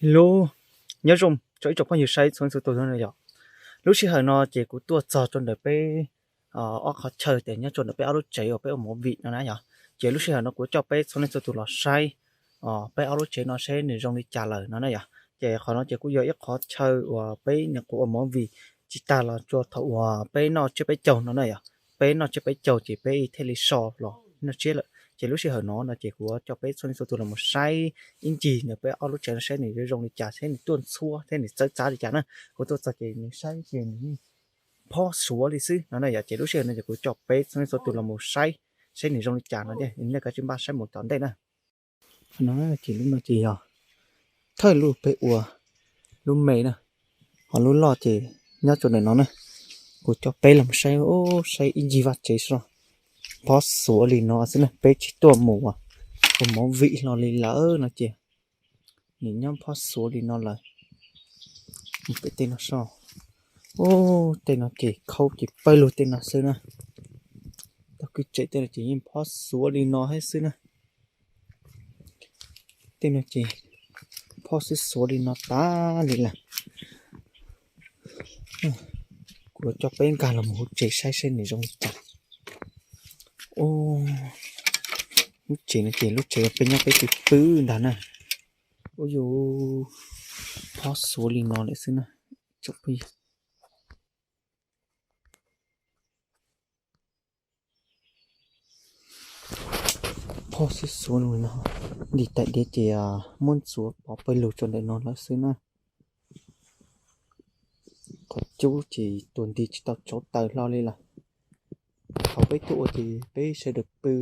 Hello, nyob zoo rau ib tsoom phooj ywg saib txhua leej txhua tus no yom. Lub sij hawm no ces kuv tuaj txog rau ntawm peb ob qhov chaw tias nyob rau ntawm peb ob lub tsev uas peb ua movie no na yom. Ces lub sij hawm no kuv coj peb txhua leej txhua tus los saib peb ob lub tsev no seb nws zoo li cas lawm no na yom. Ces qhov no ces kuj yog ib qhov chaw uas peb nyuam qhuav ua movie tsis tag los tsuas thaum uas peb noj tsiab peb caug no na yom. Peb noj tsiab peb caug ces peb thiaj li so los noj tsiab lawm. Ces lub sij hawm no no ces kuv coj peb txhua leej txhua tus los mus saib ib ncig ntawm peb ob lub tsev no seb nws zoo li cas, seb nws tuaj ntxhua thiab nws txawv txav li cas na. Kuv tuaj txog ces nws saib ces nws phob suav li xwb no na yom. Ces lub sij hawm no ces kuv coj peb txhua leej txhua tus los mus saib seb nws zoo li cas no, nej kav tsij npaj saib mus tom ntej na. Qhov no ces lub no ces yog thawj lub peb ua lub me na, ho lub loj ces nyob rau ntawm no na. Kuv coj peb los saib, saib ib ncig vaj tsev so, phob suav li no xwb na. Peb tsis tuaj mus ua movie hlo li lawm no ces nws nyob phob suav li no lawm. Pem tej no so, tej no ces khaub ces pawg lug tej no xwb na. Tau kwj tsev tej no ces yeej phob suav li no thiab xwb na. Tej no ces phob xwb suav li no tas li lawm. Kuv coj peb nkag los mus hauv tsev saib seb nws zoo li cas. Lub tsev no ces lub tsev uas peb nyob peb tus pw ntag na. Ua yus phob suav li no lawm xwb na. Tsoom phooj ywg, phob xwb suav li no, ntim tais diav ces muab ntxuav pov pawg lug rau ntawm no lawm xwb na. Qhov cub ces tuag nti tsis tau tsauv taws hlo li lawm. Thaum peb tuaj ua ces peb sawv daws pw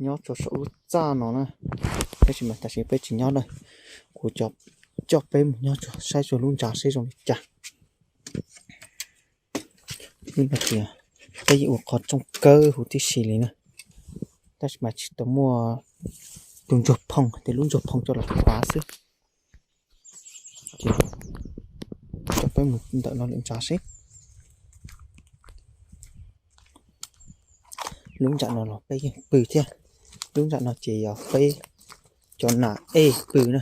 nyob rau saum lub txaj no na, tab sis mas tam sim peb tsis nyob na. Kuv coj peb mus nyob saib rau lub ntsa seb zoo li cas. Lub no ces peb yeej ua qhov rooj kawg huv tib si li na, tab sis mas tsis tau muaj tus ntsuag phoo, ces lub ntsuag phoo coj los thaiv xwb. Ces coj peb mus ntawm no lawm ntsa seb. Lub ntsa no los peb yeej pw thiab. Lub ntsa no ces yog peb cov nas ej pw na,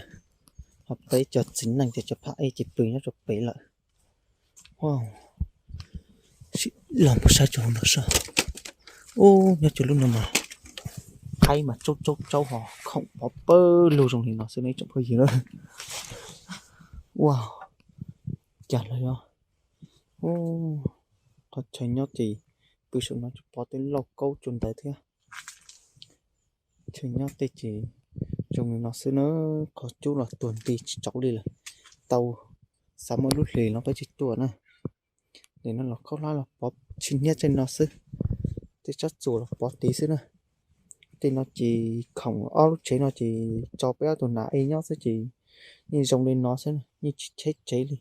ho peb cov txiv neej ces cov phaj ej ces pw nyob rau pem lawm. Sim los mus saib rau hauv no saib. Ub, nyob rau lub no mas qaib mas tsaub tsaub tsaub ho khoom pov pawg lug zoo li no xwb ne tsoom phooj ywg na. Ua cas los yog qhov chaw nyob ces pw saum no tsis pov tej lauj kaub rau ntawd thiab. Chaw nyob tej ces zoo li no xwb na, qhov cub los tuag nti tsis tsauv li lawm. Tau xav muaj lub hlis no peb tsis tuaj na. Nim no los khaub hlab los pov tsis hnyiab tej no xwb, tej tsab txuas los pov tid xwb na. Tej no ces khoom ob lub tsev no ces tso peb ob tug nas ej nyob xwb ces yeej zoo li no xwb, yeej tsis cheb tsev li.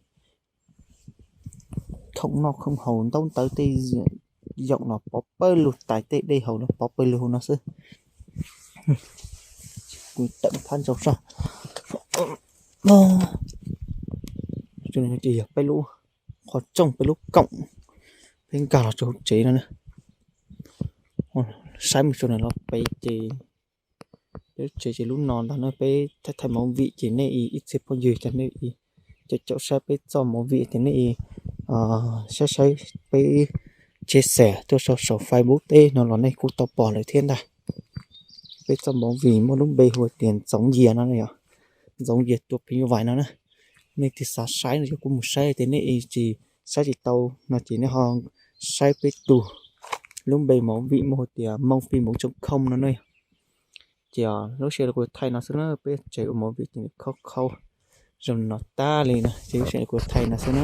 Khoom noj khoom haus ntaub ntawv tej yaum los pov pawg lug, tais tej dej haus los pov pawg lug no xwb. Kuv tawm phab ntsaus soj. Ces yog peb lub qhov rooj, peb lub koom, peb nkag los rau hauv tsev no na. Saib mus rau ntawm no pem ces peb lub tsev ces lub no ntag na. Peb thaij thaij movie ces nej ib txhia phooj ywg cov nej ib, cov caum saib peb txoj movie ces nej ib saib saib peb chia sẻ tuaj saum Facebook teb no los nej kuj tau pom lawm thiab ntag. Peb txoj movie muaj lub npe hu tias Ntxoov Yias no yom, Ntxoov Yias tua phim nyuj vais no na. Nej tig xav saib no ces kuj mus saib, ces nej ib tsis saib tsis tau no ces nej ho saib peb tus lub npe movie muaj hu tias Moo Phim Muv Tsoo Khoo no na. Ces lub sij hawm kuv thaij no xwb na, peb tsev ua movie ces nws khaub khaub zoo no tag li na, ces lub sij hawm kuv thaij no xwb na.